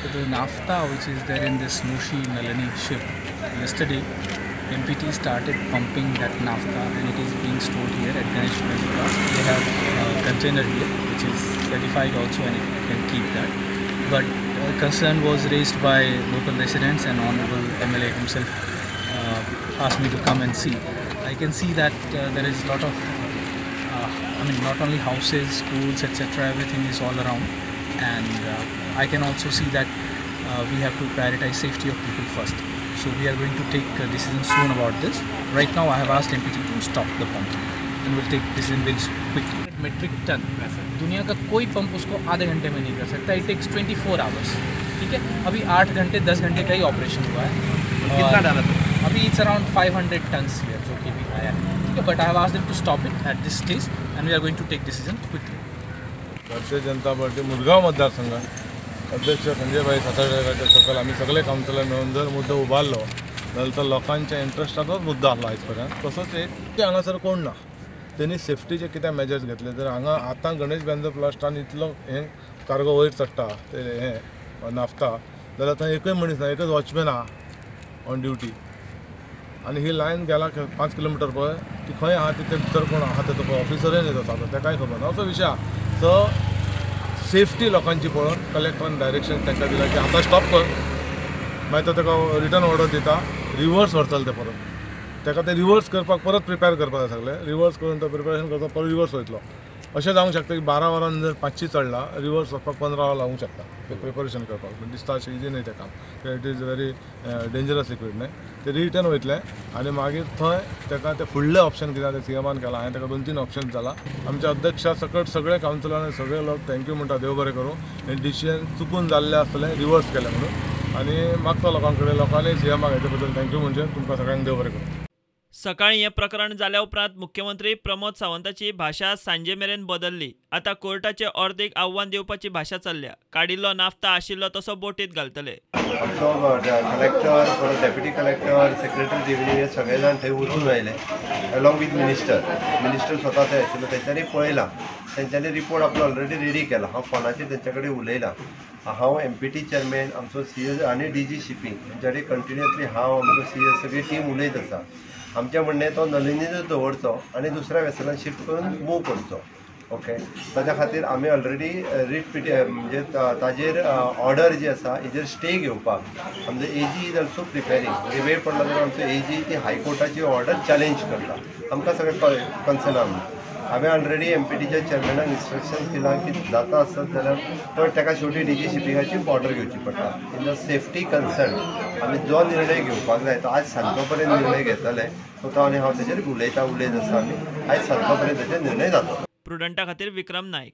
The naphtha which is there in this Noshi Nalini ship, yesterday MPT started pumping that naphtha and it is being stored here at Ganesh Basilica. They have a container here which is certified also and it can keep that. But concern was raised by local residents and Honorable MLA himself asked me to come and see. I can see that there is a lot of, not only houses, schools, etc., everything is all around. And I can also see that we have to prioritize safety of people first. So we are going to take a decision soon about this. Right now I have asked MPT to stop the pump and we'll take decision very quickly. Metric ton, दुनिया का कोई pump उसको आधे घंटे में नहीं कर सकता. It takes 24 hours. ठीक है, अभी 8 घंटे 10 घंटे का ही ऑपरेशन हुआ है. कितना डाला था? अभी it's around 500 tons here जो कि भी आया है. ठीक है, but I have asked them to stop it at this stage and we are going to take decision quickly. Bharatiya Janata party Murgaon मतदारसंघात अध्यक्ष संजय भाई सातारकर सकल आमी सगळे कावन्सिलर मेळून जर मुद्दो उबारलो जाल्यार तो लोकांच्या इंट्रस्टाचोच मुद्दो आसलो आयज पर्यंत. तसोच एक ते हांगासर कोण ना, तेणी सेफ्टीचे कितें मेजर्स घेतले. जर हांगा आतां गणेश बँदर प्लास्टान इतलो हें कार्गो वयर चडटा ते हें नाफ्ता, जाल्यार थंय एकूय मनीस ना, एकच वॉचमॅन आहा ऑन ड्युटी. आनी ही लायन गेला 5 किलोमिटर पळय ती खंय आहा, तिथे भितर कोण आहा ते ऑफिसरय न्ही तो तेकाय खबर ना, असो विशय आहा. सो सेफ्टी लोकांची पळोवन कलेक्टरान डायरेक्शन तांकां दिलां की आतां स्टॉप कर, मागीर तो ताका रिटर्न ऑर्डर दिता, रिवर्स व्हरतले ते परत. ताका ते रिवर्स करपाक परत प्रिपेर करपाक जाय सगळें. रिवर्स करून तो प्रिपेरेशन करता, परत रिवर्स वयतलो. अशें जावंक शकता की 12 वरां जर 500 चडला, रिवर्स वचपाक 15 वरां लागूंक शकता ते प्रिपेरेशन करपाक. दिसता अशें इजी न्हय तें काम, it is very dangerous liquid न्हय. ते रिटर्न वयतले आनी मागीर थंय ताका ते फुडलें ऑप्शन कितें तें सीएमान केलां. हांवें ताका 2-3 ऑप्शन जाला. आमच्या अध्यक्षा सकट सगळे कावन्सिलरांनी सगळे लोक thank you म्हणटा, देव बरें करूं. हें डिसिजन चुकून जाल्लें आसतलें, रिवर्स केलें म्हणून. आनी मागता लोकां कडेन, लोकांनी सीएमाक हेचे बद्दल thank you म्हणजे तुमकां सगळ्यांक देव बरें करूं. सकाळी हें प्रकरण जाल्या उपरांत मुख्यमंत्री प्रमोद सावंताची भाशा सांजे मेरेन बदल्ली. आतां कोर्टाचे अर्दीक आव्हान दिवपाची भाशा चल्ल्या. काडिल्लो नाफ्ता आशिल्लो तसो बोटीत घालतले. आमचो कलेक्टर, परत डेप्युटी कलेक्टर, सेक्रेटरी रेव्हेन्यू हे सगळे जाण थंय वचून आयले अलॉंग विथ मिनिस्टर. मिनिस्टर स्वता थंय आशिल्लो, तेंच्यांनी पळयलां, तेंच्यांनी रिपोर्ट आपलो ऑलरेडी रेडी केला. हांव फोनाचेर तेंच्या कडेन उलयलां. हांव MPT chairman, आमचो CS आनी DG shipping हेंच्या कडेन कंटिन्युअसली हांव, आमचो CS, सगळी टीम उलयत आसा. आमचें म्हणणें तो नलिनीचो दवरचो आनी दुसऱ्या वेसलान शिफ्ट करून मूव करचो. ओके, ताच्या खातीर आमी ऑलरेडी रीट पिटी म्हणजे ताजेर ऑर्डर जी आसा हेजेर स्टे घेवपाक आमचो AG is also preparing. म्हणजे वेळ पडला जाल्यार आमचो AG ती हायकोर्टाची ऑर्डर चॅलेंज करता. आमकां सगळें कन्सर्न आहा. हांवें ऑलरेडी MPTच्या चेअरमॅनाक इन्स्ट्रक्शन्स दिलां की जाता आसत जाल्यार तो ताका शेवटी DG शिपिंगाची ऑर्डर घेवची पडटा. इन the safety concern आमी जो निर्णय घेवपाक जाय तो आज सांजचो पर्यंत निर्णय घेतले. सो तो आनी हांव तेजेर उलयत आसा. आमी आयज सांजचो पर्यंत तेजेर निर्णय जातलो. प्रुडंटा खातीर विक्रम नायक.